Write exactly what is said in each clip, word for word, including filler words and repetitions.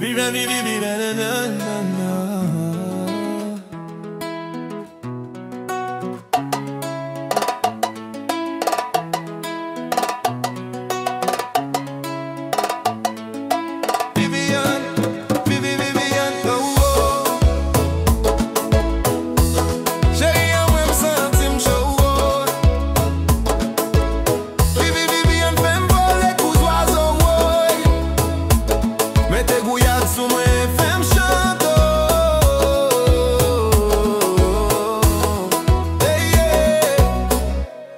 Vivian, Vivi, Vivian, na, na, na. Vivian, Vivi, Vivian, oh, oh. Cheri an mwen, m santi m cho, oh. Vivi, Vivian fè m vole kou zwazo, woy. Mete gouyad sou mwen, fè m chante, oh. Hey, yeah.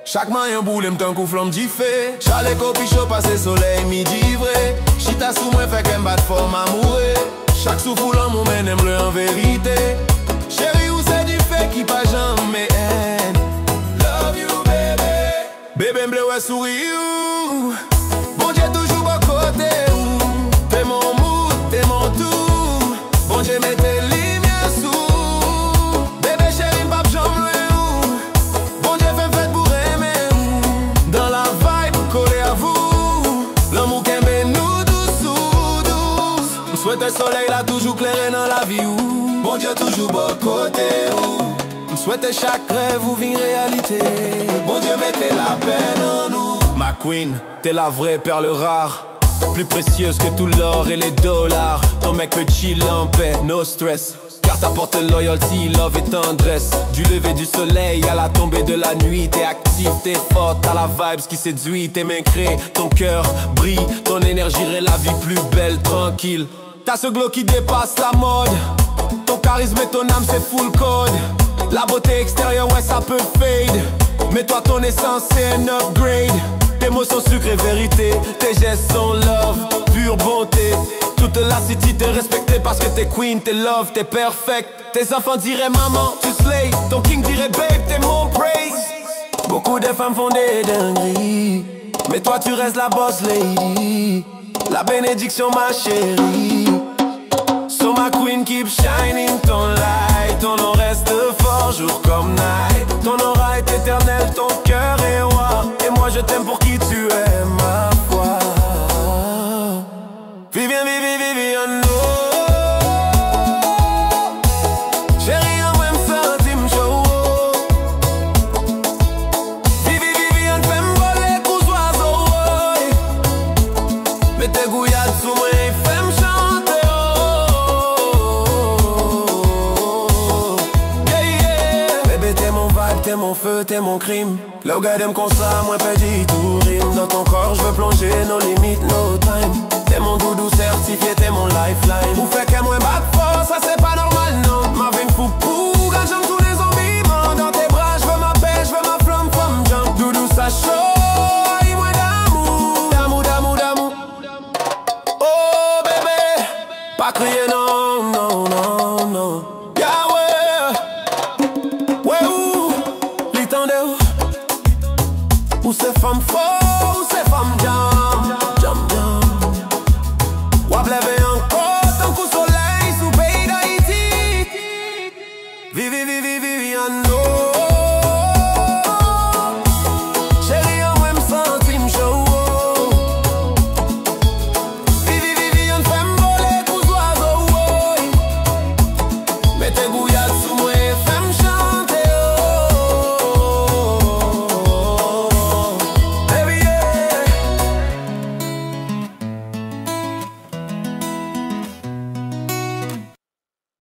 Chak manyen w boule m tankou flanm dife. Chalè k ou pi cho pase solèy midi vre. Chita sou mwen, fè kè m bat fò m amoure. Chak souf ou lanmou mennen m lwen an verite. Cheri, ou se dife ki pa janm enn. Love you, baby. Bebe, m vle wè souri w. Bondye toujou bò kote w. T'es mon mood, t'es mon tout. Bondye mete limyè sou w. Bebe cheri, m p ap janm lwen w. Bondye fè m fèt pou renmen w. Dans la vibe, kole avè w. Lanmou kenbe nou dous, dous. M swete solèy la toujou klere nan lavi w. Bondye toujou bò kote w. M swete chak rèv ou vin reyalite. Bondye mete lapè nan nou. My queen, t'es la vraie perle rare, plus précieuse que tout l'or et les dollars. Ton mec peut chill en paix, no stress. Car t'apportes loyalty, love et tendresse. Du lever du soleil à la tombée de la nuit, t'es active, t'es forte, t'as la vibes qui séduit, tes mains créent, ton cœur brille, ton énergie rend la vie plus belle, tranquille. T'as ce glow qui dépasse la mode. Ton charisme et ton âme, c'est full code. La beauté extérieure, ouais, ça peut fade. Mais toi, ton essence, c'est un upgrade. Tes mots sont sucrés, vérité. Tes gestes sont love, pure bonté. Toute la city te respecte parce que t'es queen, t'es love, t'es perfect. Tes enfants diraient maman, tu slay. Ton king dirait babe, t'es mon praise. Beaucoup de femmes font des dingueries, mais toi, tu restes la boss lady. La bénédiction, ma chérie. So my queen, keep shining ton light. Ton nom reste fort jour comme night. Ton aura est éternelle, ton cœur est roi. Et moi, je t'aime pour qui tu es, ma foi. Vivian, Vivi, Vivian, oh. Cheri an mwen, m santi m cho. Vivi, Vivian fè m vole kou zwazo, woy. Mete gouyad sou mwen, fè m chante, oh. Yeah, yeah. Bébé, t'es mon vibe, t'es mon feu, t'es mon crime. Lè w gade m konsa, mwen pèdi tout rim. Dans ton corps, je veux plonger nos limites, no time. T'es mon doudou certifié, t'es mon lifeline. Ou fè kè mwen bat fò, sa se pa nòmal, non. M a vin fou pou w, gad jan m tounen zonbi, man. Dans tes bras, je veux ma paix, je veux ma flamme, flamme jump. Doudou, sa cho, ay mwen damou, damou, damou, damou. Oh, bébé, pa kriye,